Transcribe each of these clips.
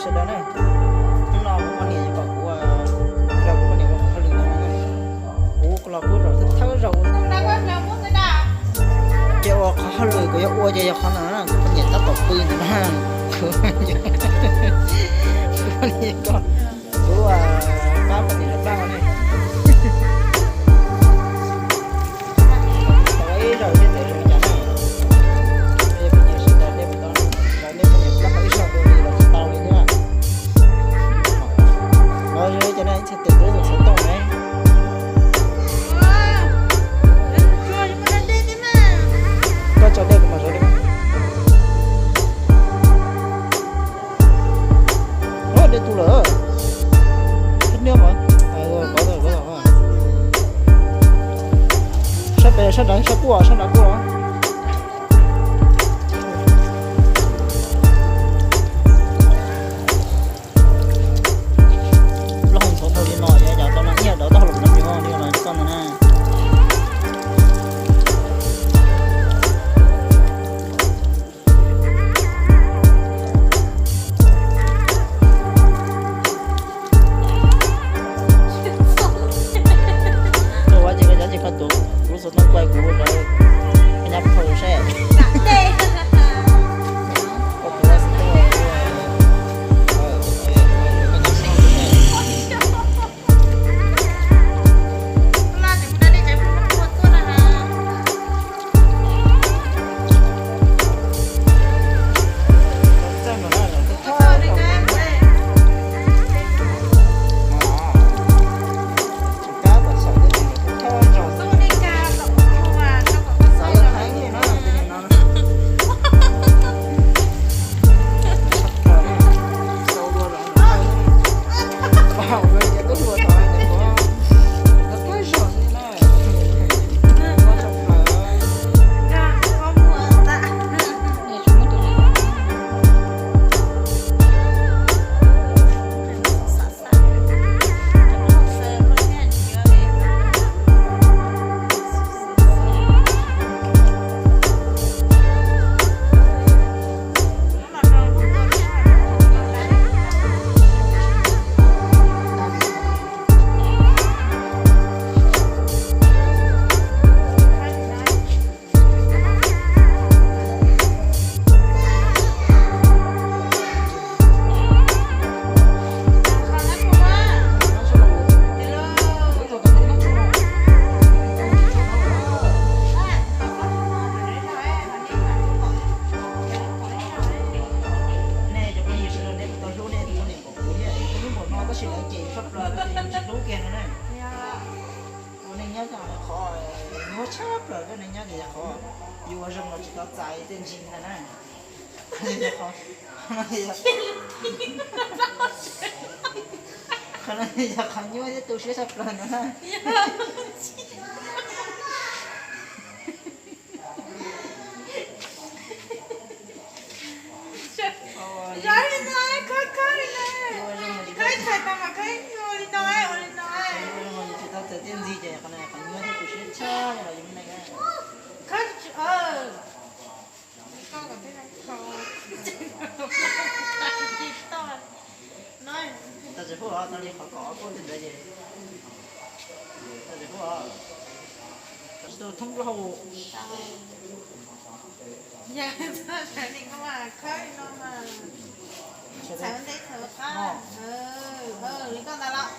Sawv daws na, hnub no kuv poj niam yuav kom kuv nrog kuv poj niam ua qhov hauj lwm no na. Kuv los kuv zaum thawj zaug ces ua qhov hauj lwm kuv yuav ua ces yog qhov no na, kuv poj niam tab tom pw ntawm no. Kuv, kuv poj niam ko, kuv pab poj niam zov plab no ne. Tau ib zaug thiab tes zoo li cas na. Poj niam sawv daws nej puas tau, nej poj niam plab qhov ib zaug dua li los tsis tau li thiab. Los zoo li cas na, ib txhia tes twb tus xov tooj ne. Koj tso dej kuv mam zov dej. Ua dej tu lawm. Ib niab mas. Sab pem, sab nrad, sab kuj, sab nrad kuj. Plaub hau ntxhov npaum li no, yog cov tau no nyiaj dov tau los no, li no txoj no na. Koj ua ces koj cov ces koj tuav kuv lub xov tooj kuaj kuv ua rau koj nyab phauj saib. Nej cov phooj ywg sawv daws, nej puas tau hlub nej tus poj niam npaum kuv thiab? Hlub npaum no tab sis lawv cem tshaj plaws, lawv cem tsis hlub kiag no na. Ua neej nyob qhov nyuaj tshaj plaws, ua neej nyob ces qhov yus ua zoo los tsis tau txais tej ntsis ntag na. Qhov no yog qhov nyuaj thiab tu siab tshaj plaws no na. Tsis tau txais tej ntsis ces qhov no qhov nyuaj thiab tu siab tshaj los yus me neej na. Tau tsis pub os, tau li qhov kom ob peb ntawd ces tau tsis pub os. Tsis tau thoob plaub hau. Yog txhob sawv li koj mas khawb li no mas. Txhawv ntej txhawv qab. Li koj ntawd los.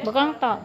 Bos koob tom.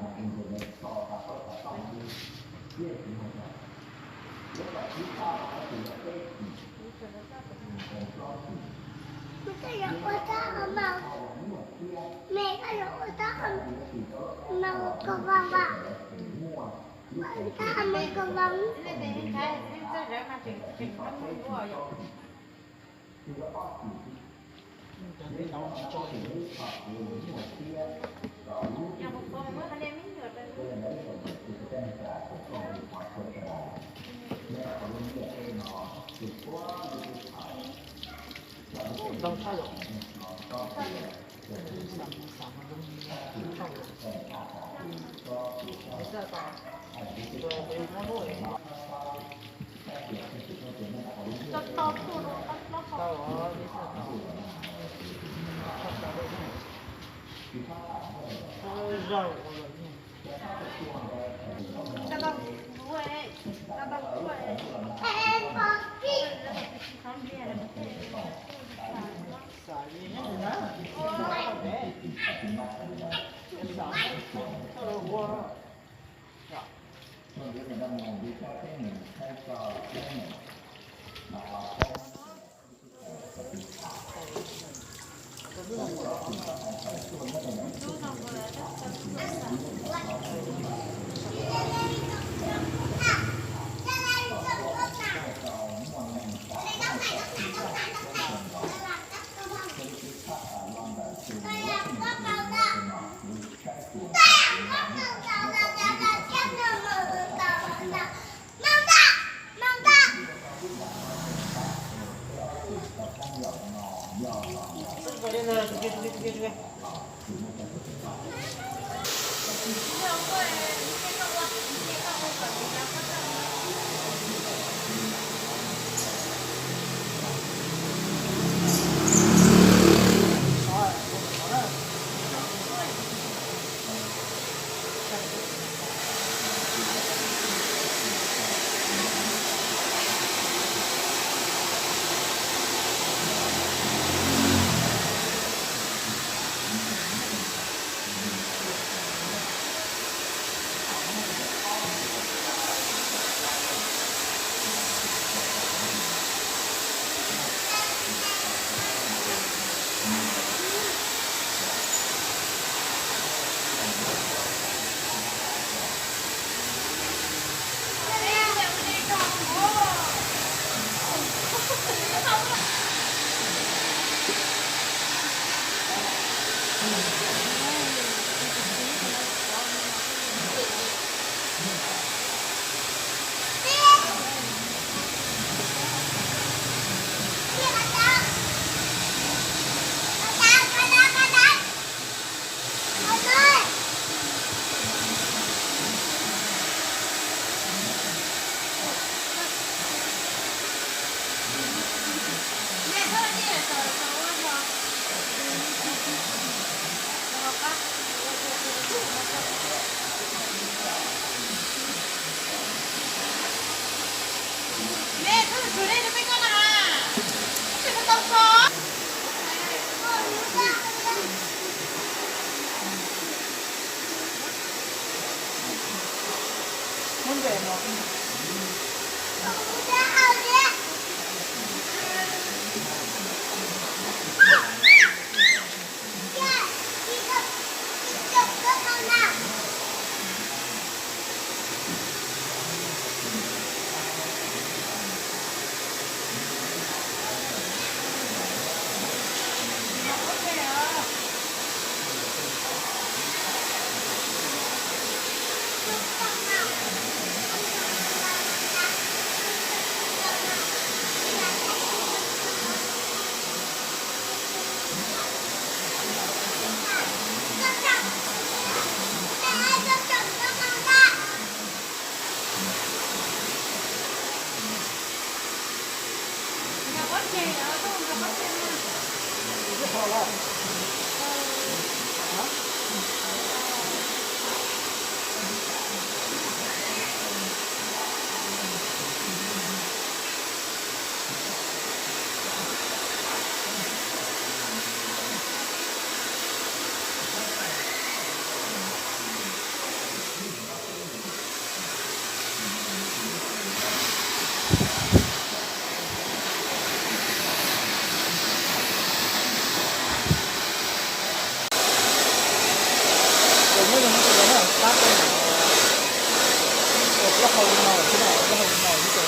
Hau no, hau no,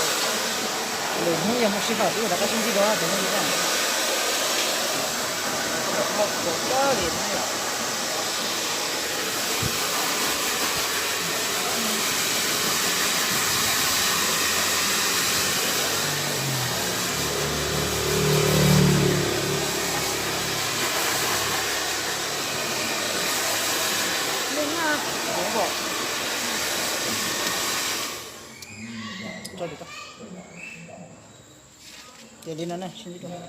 lwm hnub yog muaj sij hawm wb rov qab sib ntsib dua tus me nyuam na. Hau kawg li na. Ces li no ne, sib ntsib dua.